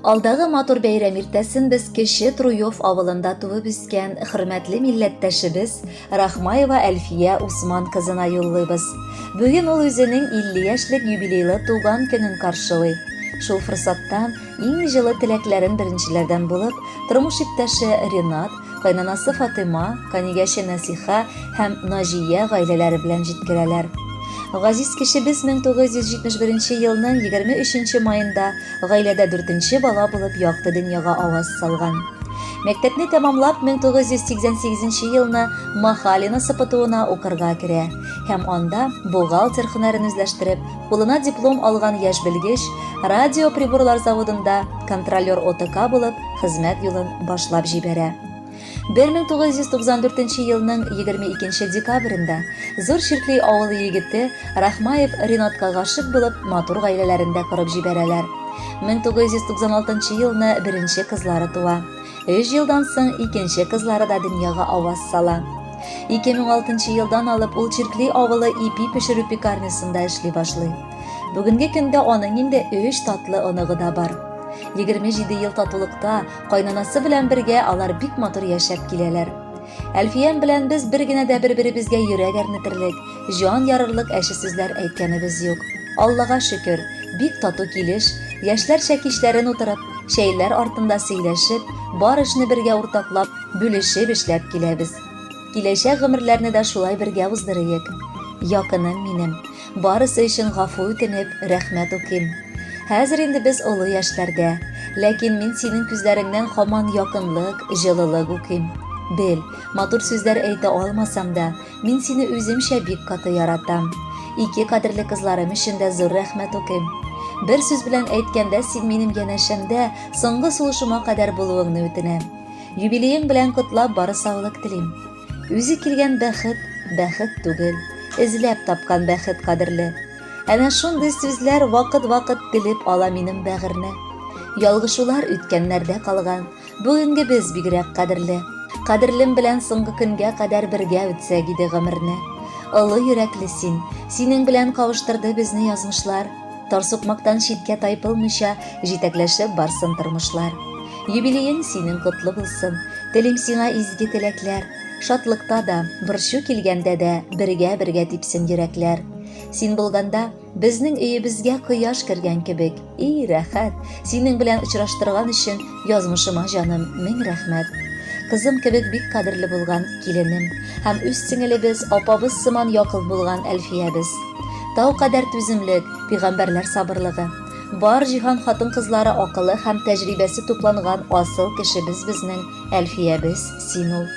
Алдагы матур бәйрәм иртәсен без Кече Труев авылында туып үскән хөрмәтле милләттәшебез Рахмаева Әлфия Усман кызына юллыйбыз. Бүген ул үзенең 50 яшьлек юбилейлы туган көнен каршылый. Шул форсаттан иң җылы теләкләрен беренчеләрдән булып, тормыш иптәше Ренат, кайнанасы Фатыйма, канигәче Нәсиха һәм Наҗия гаиләләре белән җиткерәләр. Газиз кешебез 1971 елның 23 маенда гаиләдә дүртенче бала булып якты дөньяга аваз салган. Мәктәпне тәмамлап 1988 елны Махалина СПТУына укырга керә һәм анда бухгалтер һөнәрен үзләштереп, кулына диплом алган яшь белгеч радиоприборлар заводында контролер ОТК булып хезмәт юлын башлап җибәрә. 1994 елның 22 декабрендә Зур Чиркли авылы егете Рахмаев Ринатка гашыйк булып, матур гаиләләрен дә корып җибәрәләр. 1996 елны беренче кызлары туа. Өч елдан соң икенче кызлары да дөньяга аваз сала. 2006 елдан алып ул Чиркли авылы ипи пешерү пекарнясында эшли башлый. Бүгенге көндә аның инде өч татлы оныгы да бар. 27 ел татулыкта Кайнанасы белән бергә алар бик матур яшәп киләләр. Әлфиям белән без бер генә дә бер-беребезгә йөрәк әрнетерлек, җан ярырлык әче сүзләр әйткәнебез юк. Аллага шөкер, бик тату килеш, яшьләрчә кичләрен утырып, чәйләр артында сөйләшеп, бар эшне бергә уртаклап, бүлешеп эшләп киләбез. Киләчәк гомерләрне дә шулай бергә уздырыек. Якыным минем, барысы өчен гафу үтенеп, рәхмәт укыйм. Хәзер инде без олы яшьләрдә, ләкин мин синең күзләреңнән һаман якынлык, җылылык укыйм. Бел, матур сүзләр әйтә алмасам да, мин сине үземчә бик каты яратам. Ике кадерле кызларым өчен дә зур рәхмәт укыйм. Бер сүз белән әйткәндә, син минем янәшәмдә соңгы сулышыма кадәр булуыңны үтенәм. Юбилеең белән котлап, бары саулык телим. Үзе килгән бәхет, бәхет түгел, эзләп тапкан бәхет кадерле. Әнә шундый сүзләр вакыт-вакыт телеп ала минем бәгырьне. Ялгышулар үткәннәрдә калган, бүгенге без бигрәк кадерле. Кадерлем белән соңгы көнгә кадәр бергә үтсәк иде гомерне. Олы йөрәкле син, синең белән кавыштырды безне язмышлар. Тар сукмактан читкә тайпылмыйча, җитәкләшеп барсын тормышлар. Юбилеең синең котлы булсын, телим сиңа изге теләкләр. Шатлыкта да, борчу килгәндә дә бергә-бергә типсен йөрәкләр. Син булганда, безнең өебезгә кояш кергән кебек. И, рәхәт! Синең белән очраштырган өчен язмышыма җаным мең рәхмәт. Кызым кебек бик кадерле булган киленем һәм үз сеңелебез, апабыз сыман якын булган Әлфиябез. Тау кадәр түземлек, пигамбәрләр сабырлыгы. Бар җиһан хатын-кызлары акылы һәм тәҗрибәсе тупланган асыл кешебез безнең Әлфиябез, син ул.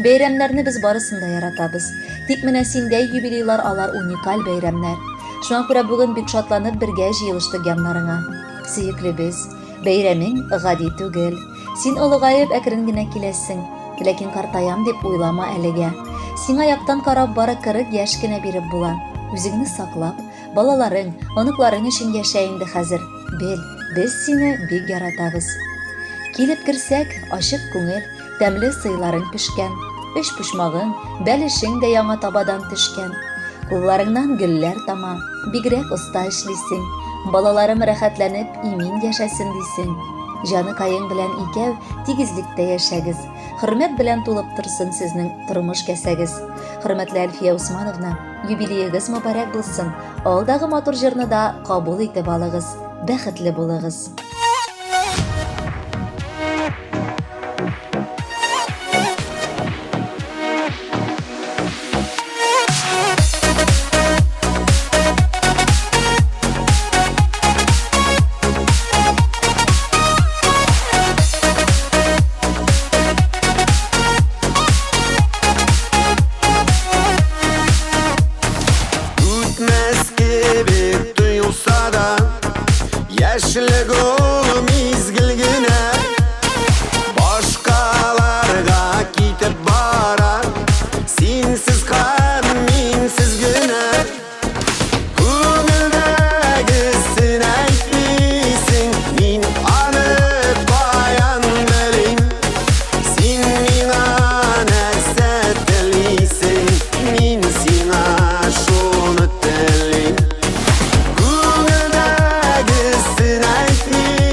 Бәйрәмнәрне без барысын да яратабыз. Тик менә синдәй юбилейлар алар уникаль бәйрәмнәр. Шуңа күрә бүген бик шатланып бергә җыелыштык яннарыңа. Сөеклебез, бәйрәмең гади түгел. Син олыгаеп әкрен генә киләсең. Ләкин картаям дип уйлама әлегә. Сиңа яктан карап бары 40 яшь кенә биреп була. Үзеңне саклап, балаларың, оныкларың өчен яшә инде хәзер. Бел, без сине бик яратабыз. Килеп керсәк, ачык күңел, тәмле сыйларың пешкән. Өч почмагың, бәлешең дә яңа табадан төшкән. Кулларыңнан гөлләр тама, бигрәк оста эшлисең. Балаларым рәхәтләнеп, имин яшәсен дисең. Җаныкаең белән икәү тигезлектә яшәгез. Хөрмәт белән тулып торсын сезнең тормыш кәсәгез. Хөрмәтле Әлфия Усмановна, юбилеегыз мөбарәк булсын. Алдагы матур җырны да кабул итеп алыгыз. Бәхетле булыгыз. Үтмәс кебек тоелса да, Яшьлек ул мизгел генә. Башкаларга китеп бара, Синсез һәм минсез генә. Күңелдәгесен әйтмисең, Мин аны каян белим? Син миңа нәрсә телисең, Мин сиңа шуны телим. Күңелдәгесен әйтмисең.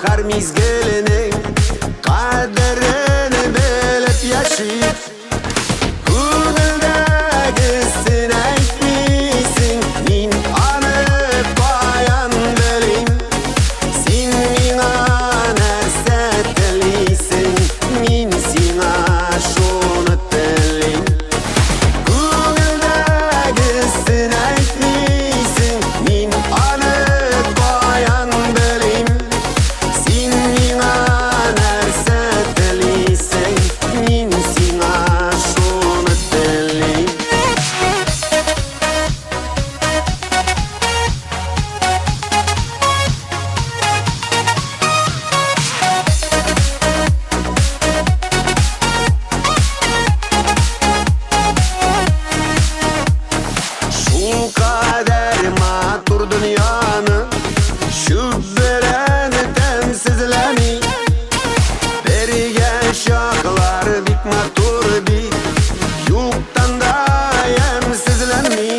Һәр мизгеленең кадерен белеп яшик. Күңелдәгесен әйтмисең, мин аны каян белим? Син миңа нәрсә телисең, мин сиңа шуны телим. Күңелдәгесен әйтмисең, мин аны каян белим? Син миңа нәрсә телисең, мин сиңа шуны телим. Шулкадәр матур дөньяны Чүп белән тәмсезләми. Бергә чаклар бик матур бит, Юктан да ямьсезләнми.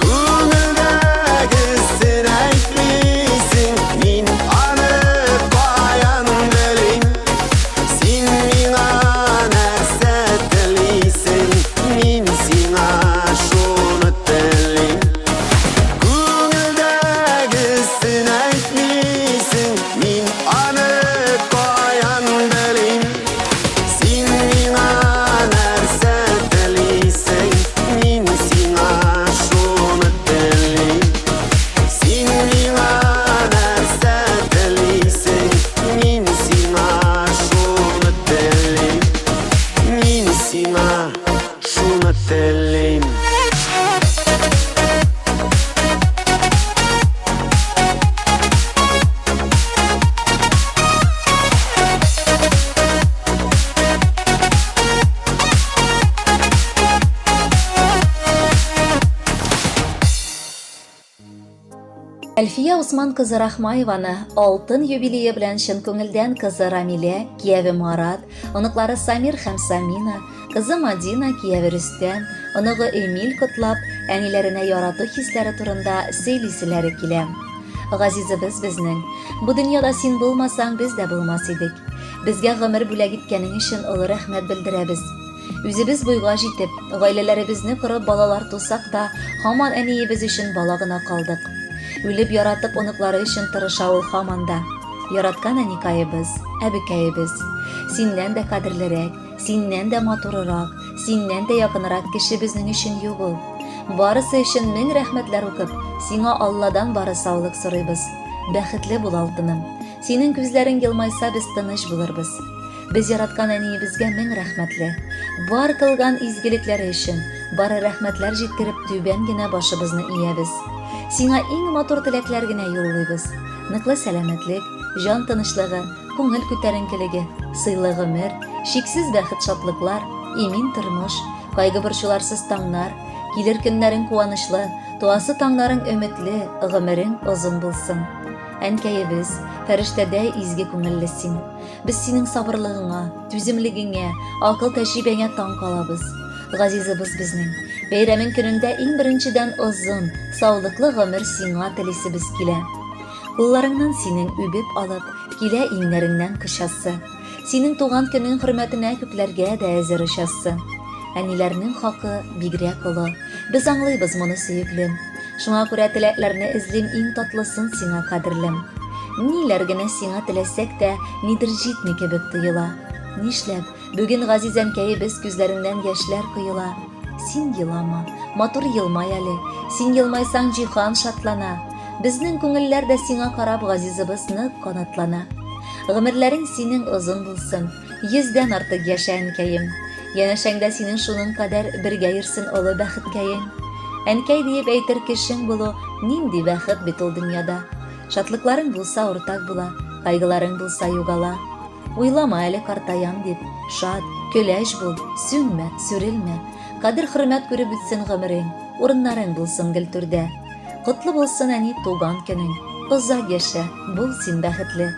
Күңелдәгесен әйтмисең, мин аны каян белим? Син миңа нәрсә телисең, мин сиңа шуны телим. Күңелдәгесен әйтмисең, мин аны каян белим? Син миңа нәрсә телисең, мин сиңа шуны телим. Син миңа нәрсә телисең, мин сиңа шуны телим. Мин сиңа шуны телим. Әлфия Усман кызы Рахмаеваны алтын юбилее белән чын күңелдән кызы Рамилә, кияве Марат, оныклары Самир һәм Самина, кызы Мадина, кияве Рөстәм, оныгы Эмиль котлап, әниләренә ярату хисләре турында сөйлиселәре килә. Газизыбыз безнең, бу дөньяда син булмасаң, без дә булмас идек. Безгә гомер бүләк иткәнең өчен олы рәхмәт белдерәбез. Үзебез буйга җитеп, гаиләләребезне корып балалар тусак та, һаман әниебез өчен бала гына калдык. Үлеп яратып оныклары өчен тырыша ул һаман да. Яраткан әникаебыз, әбекәебез. Синнән дә кадерлерәк, синнән дә матурырак, синнән дә якынрак кеше безнең өчен юк ул. Барысы өчен мең рәхмәтләр укып, сиңа Алладан бары саулык сорыйбыз. Бәхетле бул, алтыным. Синең күзләрең елмайса, без тыныч булырбыз. Без яраткан әниебезгә мең рәхмәтле. Бар кылган изгелекләре өчен, бары рәхмәтләр җиткереп түбән генә башыбызны иябез. Сиңа иң матур теләкләр генә юллыйбыз. Ныклы сәламәтлек, җан тынычлыгы, күңел күтәренкелеге, сыйлы гомер, чиксез бәхет-шатлыклар, имин тормыш, кайгы-борчуларсыз таңнар, килер көннәрең куанычлы, туасы таңнарың өметле, гомерең озын булсын. Әнкәебез, фәрештәдәй изге күңелле син. Без синең сабырлыгыңа, түземлегеңә, акыл-тәҗрибәңә таң калабыз. Газизыбыз безнең. Бәйрәмең көнендә иң беренчедән озын, саулыклы гомер сиңа телисебез килә. Кулларыңнан синең үбеп алып, килә иңнәреңнән кочасы. Синең туган көнең хөрмәтенә күкләргә дә әзер очасы. Әниләрнең хакы бигрәк олы. Без аңлыйбыз моны, сөеклем. Шуңа күрә теләкләрне эзлим иң татлысын сиңа, кадерлем. Ниләр генә сиңа теләсәк тә, нидер җитми кебек тоела. Нишләп, бүген газиз әнкәебез күзләреннән яшьләр коела. Син елама, матур елмай әле, син елмайсаң җиһан шатлана. Безнең күңелләр дә сиңа карап газизыбыз нык канатлана. Гомерләрең синең озын булсын, йөздән артык яшә, әнкәем. Янәшәңдә синең шуның кадәр бергә йөрсен олы бәхеткәең. Әнкәй диеп әйтер кешең булу нинди бәхет бит ул дөньяда. Шатлыкларың булса уртак була, кайгыларың булса югала. Уйлама әле картаям дип, шат, көләч бул, сүнмә, сүрелмә. Кадер-хөрмәт күреп үтсен гомерең, урыннарың булсын гел түрдә. Котлы булсын әни туган көнең, озак яшә, бул син бәхетле.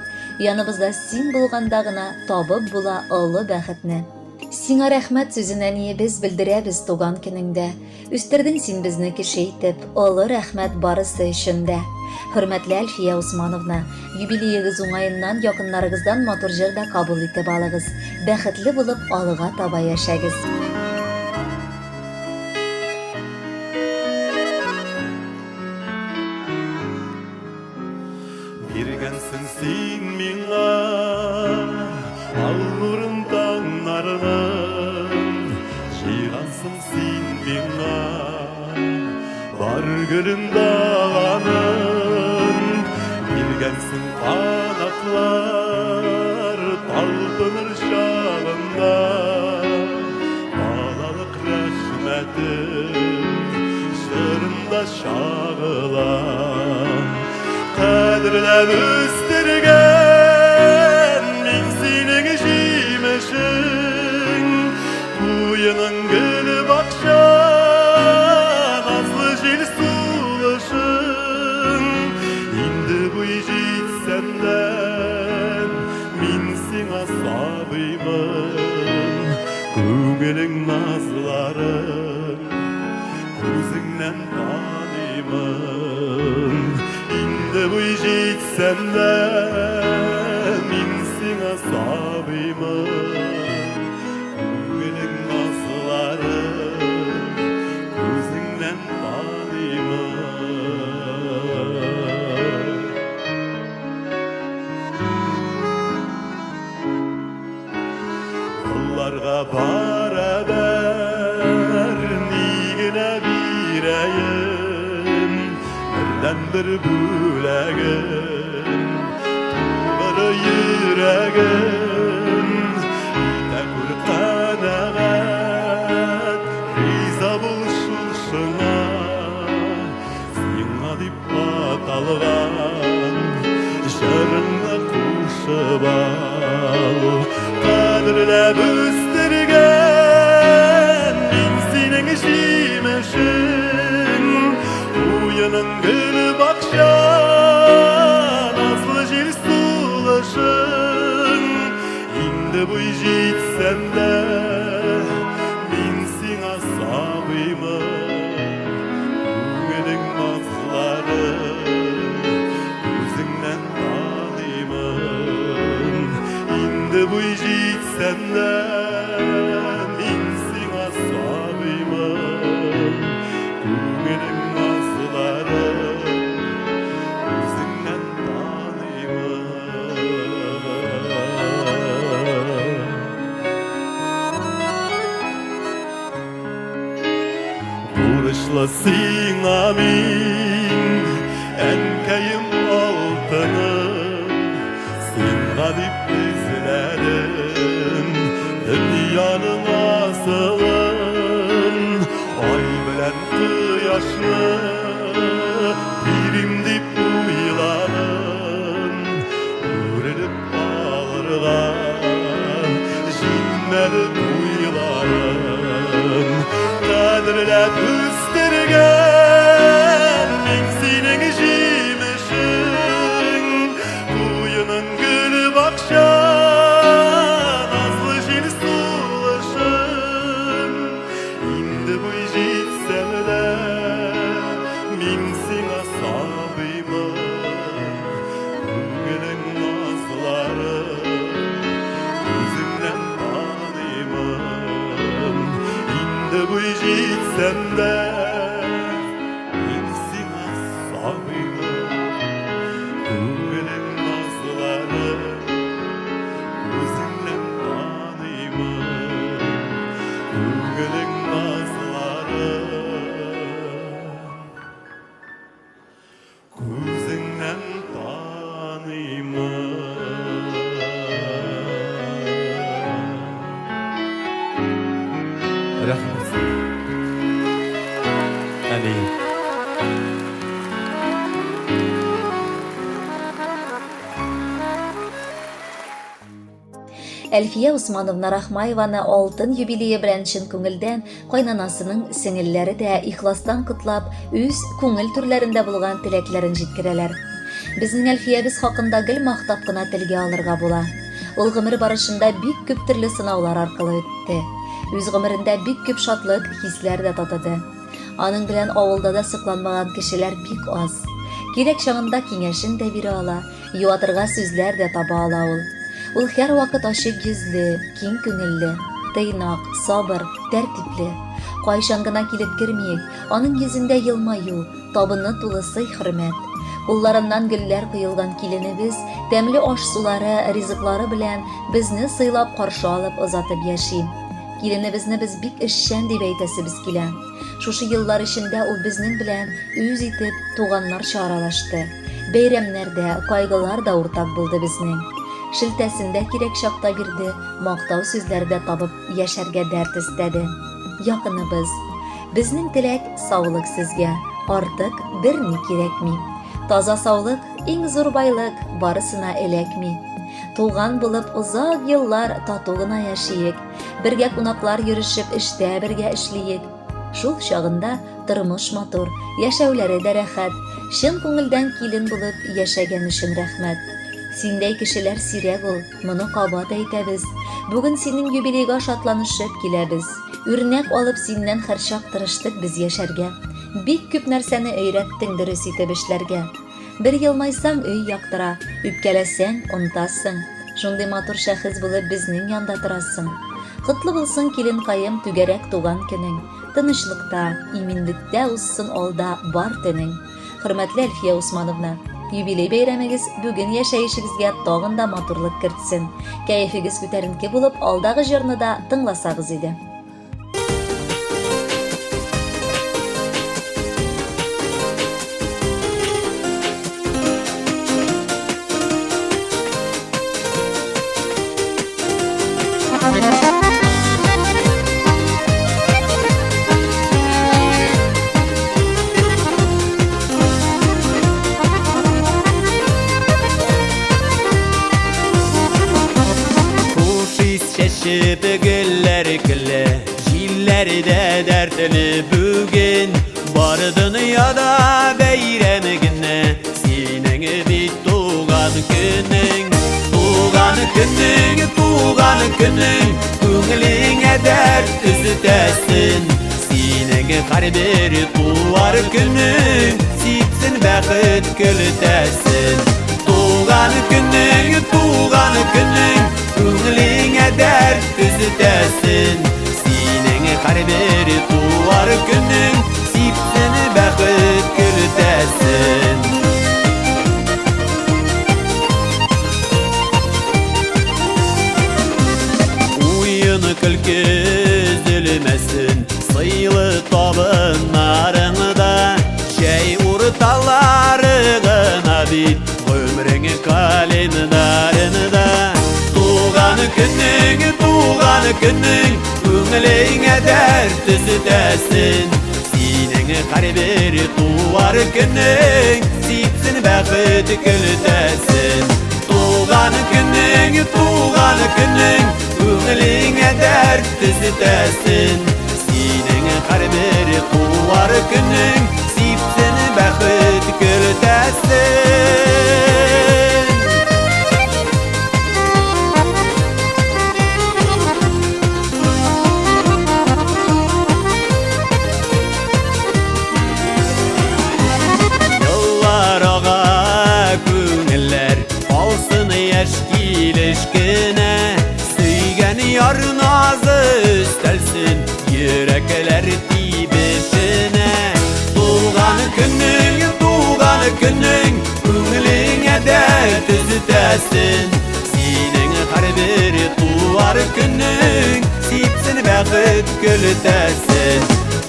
Яныбызда син булганда гына табып була олы бәхетне. Сиңа рәхмәт сүзен әниебез белдерәбез туган көнеңдә. Үстердең син безне кеше итеп, олы рәхмәт барысы өчен дә. Хөрмәтле Әлфия Усмановна, юбилеегыз уңаеннан якыннарыгыздан матур җыр да кабул итеп алыгыз. Бәхетле булып алга таба яшәгез. Биргәнсең син миңа ал нурын таңнарның, Җыйгансың син миңа бар гөлен даланың. Биргәнсең канатлар талпыныр чагында, Балалык рәхмәтем җырымда чагыла. Кадерләп үстергән мин синең җимешең, Куеның гөл бакча, назлы җил сулышың. Инде буй җитсәм дә, мин сиңа сабыймын, Күңелең назларын күзеңнән таныймын. Инде буй җитсәм дә, мин сиңа сабыймын, Күңелең назларын күзеңнән таныймын. Кулларга барабар ни генә бирәем, Бердәнбер бүләгем, тугры йөрәгем. Итә күр канәгать, риза бул шушыңа, Сиңа дип аталган җырыңны кушып ал. Кадерләп үстергән мин синең җимешең, Куеның гөл бакча, назлы җил сулышың. Инде буй җитсәм дә, мин сиңа сабыймын. Күңелең назлары күзеңнән таныймын. Инде буй җитсәм дә, мин сиңа сабыймын. Күңелең назлары күзеңнән таныймын. Бурычлы сиңа мин, әнкәем алтыным, Сиңа дип эзләдем дөньяның асылын. Ай белән кояшны бирим дип уйладым, Үрелеп алырга җиңнәр туйларын. Кадерләп үстергән мин синең җимешең, Куеның гөл бакча, назлы җил сулышың. Инде буй җитсәм дә, мин сиңа сабыймын. Күңелең назлары үзеңнән таныймын. Инде буй җитсәм дә, мин сиңа сабыймын. Күңелең назлары үзеңнән таныймын. Күңелең назлары Күзеңнән таныймын. Рәхмәт. Әнием. Әлфия Усмановна Рахмаеваны алтын юбилее белән чын күңелдән кайнанасының сеңелләре дә ихластан котлап, үз күңел түрләрендә булган теләкләрен җиткерәләр. Безнең Әлфиябез хакында гел мактап кына телгә алырга була. Ул гомер барышында бик күп төрле сынаулар аркылы үтте. Үз гомерендә бик күп шатлык, хисләр дә татыды. Аның белән авылда да сокланмаган кешеләр бик аз. Кирәк чагында киңәшен дә бирә ала, юатырга сүзләр дә таба ала ул. Ул һәрвакыт ачык йөзле, киң күңелле, тыйнак, сабыр, тәртипле. Кайчан гына килеп кермиек, аның йөзендә елмаю, табыны тулы сый-хөрмәт. Кулларыннан гөлләр коелган киленебез тәмле аш-сулары, ризыклары белән безне сыйлап каршы алып озатып яши. Киленебезне без бик эшчән дип әйтәсебез килә. Шушы еллар эчендә ул безнең белән үз итеп, туганнарча аралашты. Бәйрәмнәр дә, кайгылар да уртак булды безнең. Шелтәсен дә кирәк чакта бирде, мактау сүзләре дә табып яшәргә дәрт өстәде. Якыныбыз. Безнең теләк, саулык сезгә. Артык берни кирәкми. Таза саулык, иң зур байлык, барысына эләкми. Туган булып озак еллар тату гына яшиек. Бергә кунаклар йөрешеп, эштә бергә эшлиек. Шул чагында тормыш матур, яшәүләре дә рәхәт. Чын күңелдән килен булып яшәгән өчен рәхмәт. Синдәй кешеләр сирәк ул, моны кабат әйтәбез. Бүген синең юбилейга шатланышып киләбез. Үрнәк алып синнән һәрчак тырыштык без яшәргә. Бик күп нәрсәне өйрәттең дөрес итеп эшләргә. Бер елмайсаң, өй яктыра, үпкәләсәң, онтасың. Шундый матур шәхес булып безнең янда торасың. Котлы булсын, киленкаем, түгәрәк туган көнең. Тынычлыкта, иминлектә узсын алда бар төнең. Хөрмәтле Әлфия Усмановна, юбилей бәйрәмегез бүген яшәешегезгә тагын да матурлык кертсен. Кәефегез күтәренке булып, алдагы җырны да тыңласагыз иде. Хуш ис чәчеп гөлләр көлә, Җилләр дә дәртле бүген. Бар дөньяда бәйрәм генә, Синең бит туган көнең. Туган көнең, туган көнең, Күңелеңә дәрт өзетәсен. Синең һәрбер туар көнең, Сипсен бәхет көлтәсен. Туган көнең, туган көнең, Күңелеңә дәрт өзетәсен. Синең һәрбер туар көнең, Сипсен бәхет көлтәсен. Уен көлке өзелмәсен, Сыйлы табыннарыңда, Чәй урталары гына бит, Гомерең календарында. Туган көнең, туган көнең, Күңелеңә дәрт өзетәсен. Синең һәрбер туар көнең, Сипсен бәхет көлтәсен. Туган көнең, туган көнең, Күңелеңә дәрт өзетәсен. Синең һәрбер туар көнең, Сипсен бәхет көлтәсен. Еллар ага, күңелләр калсын яшь килеш кенә. Сөйгән яр назы өстәлсен йөрәкләр тибешенә. Туган көнең, туган көнең, күңелеңә дәрт өзетәсен. Синең һәрбер туар көнең, сипсен бәхет көлтәсен.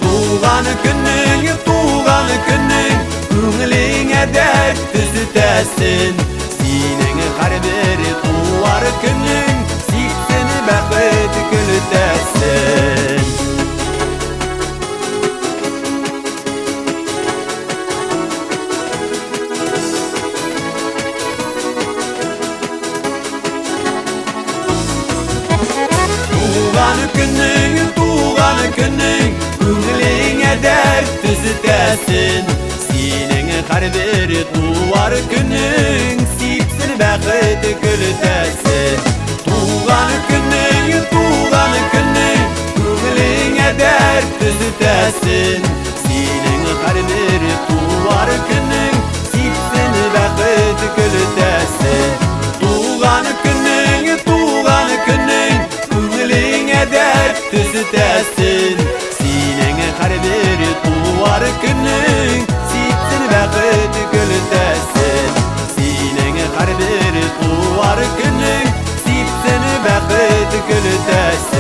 Туган көнең, туган көнең, күңелеңә дәрт өзетәсен. Синең һәрбер туар көнең, сипсен бәхет көлтәсен. Туган көнең, туган көнең, күңелеңә дәрт өзетәсен. Синең һәрбер туар көнең, сипсен бәхет көлтәсен. көлтәсен. Синең һәрбер туар көнең сипсен бәхет көлтәсен. Туган көнең, туган көнең, күңелеңә дәрт төзетәсен. Синең һәрбер туар көнең сипсен бәхет көлтәсен. Синең һәрбер туар көнең сипсен бәхет көлтәсен.